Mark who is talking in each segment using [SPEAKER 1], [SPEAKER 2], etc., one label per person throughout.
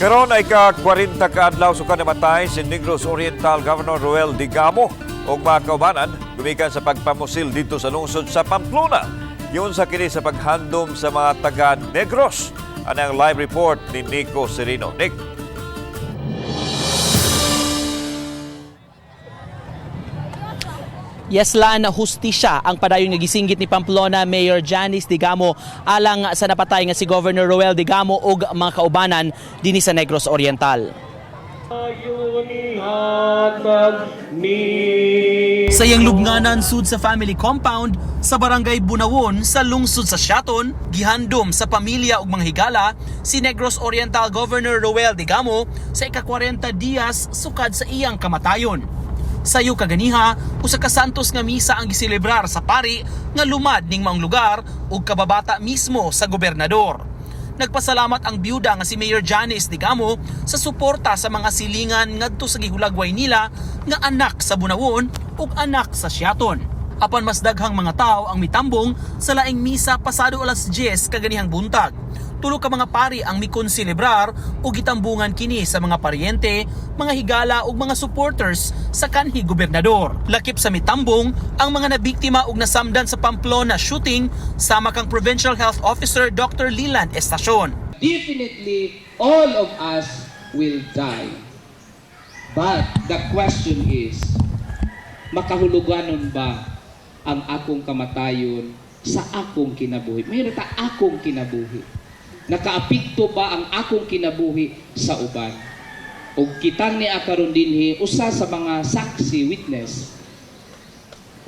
[SPEAKER 1] Karon ay ka-40 ka adlaw sukad namatay si Negros Oriental Governor Roel Degamo ug mga kaubanan gumikan sa pagpamusil didto sa lungsod sa Pamplona. Giunsa kini sa paghandom sa mga taga Negros. Anang live report ni Nico Serino. Nick.
[SPEAKER 2] Yes, Lan, hustisya ang padayon nga gisinggit ni Pamplona Mayor Janice Degamo alang sa napatay nga si Governor Roel Degamo ug mga kaubanan dinhi sa Negros Oriental. Sa iyang lubnganan sud sa family compound sa barangay Bunawon sa lungsod sa Siaton, gihandom sa pamilya ug mga higala si Negros Oriental Governor Roel Degamo sa ika-40 dias sukad sa iyang kamatayon. Sayo kaganiha, usa ka santos nga misa ang giselebrar sa pari nga lumad ning maong lugar ug kababata mismo sa gobernador. Nagpasalamat ang byuda nga si Mayor Janice Degamo sa suporta sa mga silingan ngadto sa gihulagway nila nga anak sa Bunawon ug anak sa Siaton. Apan mas daghang mga tao ang mitambong sa laing misa pasado alas 10 kaganihang buntag. Tulo ka mga pari ang mikonselebrar ug gitambungan kini sa mga paryente, mga higala ug mga supporters sa kanhi gobernador. Lakip sa mitambong ang mga nabiktima ug nasamdan sa Pamplona shooting sama kang Provincial Health Officer Dr. Leland Estacion.
[SPEAKER 3] Definitely, all of us will die. But the question is, makahuluganon ba ang akong kamatayon sa akong kinabuhi? Mayroon ta akong kinabuhi. Nakaapekto ba ang akong kinabuhi sa uban? Og kitang ni akaron dinhi usa sa mga saksi, witness,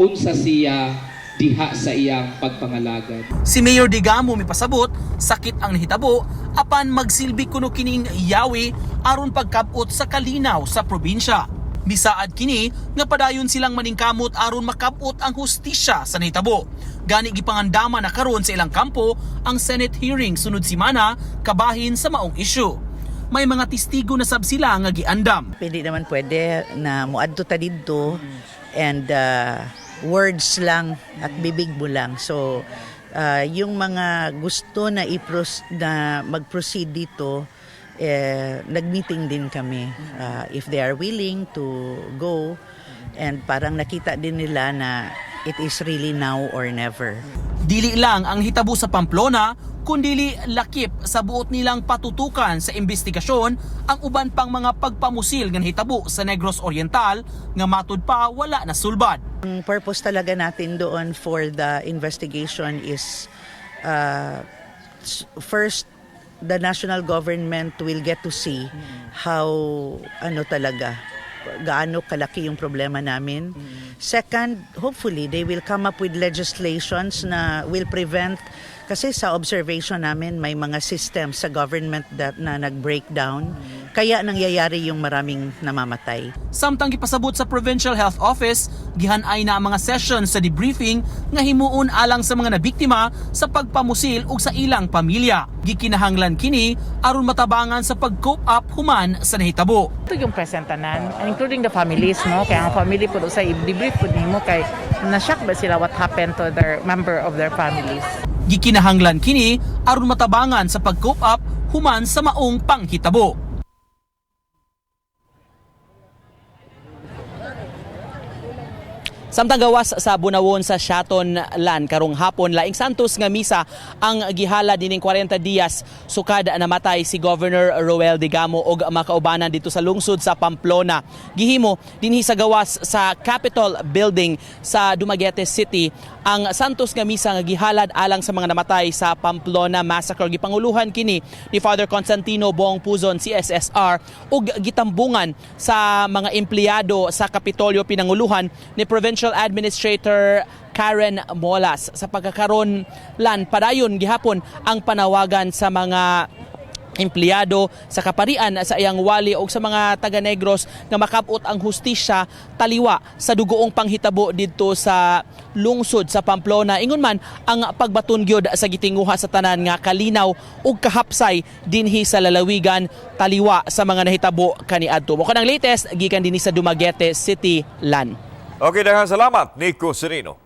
[SPEAKER 3] unsa siya diha sa iyang pagpangalagad.
[SPEAKER 2] Si Mayor Degamo mipasabot, sakit ang nahitabo apan magsilbi kuno kining yawi aron pagkabot sa kalinaw sa probinsya. Misaad kini nga padayon silang maningkamot aron makabot ang hustisya sa nahitabo. Gani gipangandama na karon sa ilang kampo ang Senate hearing sunod simana kabahin sa maong issue. May mga testigo na sab sila nga giandam.
[SPEAKER 4] Hindi naman pwede na muadto ta didto and words lang at bibig mo lang. So, yung mga gusto na na mag-proceed dito, eh, nag-meeting din kami. If they are willing to go, and parang nakita din nila na it is really now or never.
[SPEAKER 2] Dili lang ang hitabo sa Pamplona, kundili lakip sa buot nilang patutukan sa investigasyon ang uban pang mga pagpamusil nga hitabo sa Negros Oriental nga matud pa wala na sulbad.
[SPEAKER 4] Ang purpose talaga natin doon for the investigation is first, the national government will get to see how ano talaga, gaano kalaki yung problema namin. Second, hopefully they will come up with legislations na will prevent, kasi sa observation namin may mga systems sa government that na nag-breakdown kaya nangyayari yung maraming namamatay.
[SPEAKER 2] Samtang gipasabot sa Provincial Health Office, gihanay na ang mga session sa debriefing nga himuon alang sa mga nabiktima sa pagpamusil ug sa ilang pamilya. Gikinahanglan kini aron matabangan sa pag-cope up human sa nahitabo.
[SPEAKER 5] Ito yung present tanan, and including the families, no? Kaya ang family po sa i-debrief po nimo kay na-shock ba sila what happened to their member of their families.
[SPEAKER 2] Gikinahanglan kini aron matabangan sa pag-cope up human sa maong panghitabo. Samtang gawas sa Bunawon sa Siaton, Lan, karong hapon laing santos nga misa ang gihala dining 40 dias sukad namatay si Governor Roel Degamo og makaubanan dito sa lungsod sa Pamplona. Gihimo dinhi sa gawas sa Capitol Building sa Dumaguete City ang santos nga misa nga gihalad alang sa mga namatay sa Pamplona Massacre. Gipanguluhan kini ni Father Constantino Bong Puzon CSSR ug gitambungan sa mga empleyado sa Kapitolyo pinanguluhan ni Provincial Administrator Karen Molas. Sa pagkakaron, Lan, padayon gihapon ang panawagan sa mga empleyado sa kaparian sa iyang wali o sa mga taga Negros nga makabot ang hustisya taliwa sa dugoong panghitabo didto sa lungsod sa Pamplona. Ingon man ang pagbaton gyud sa gitinguha sa tanan nga kalinaw ug kahapsay dinhi sa lalawigan taliwa sa mga nahitabo kaniadto. Mo kanang latest gikan dinhi sa Dumaguete City, Lan.
[SPEAKER 1] Okay, daghang salamat, Nico Serino.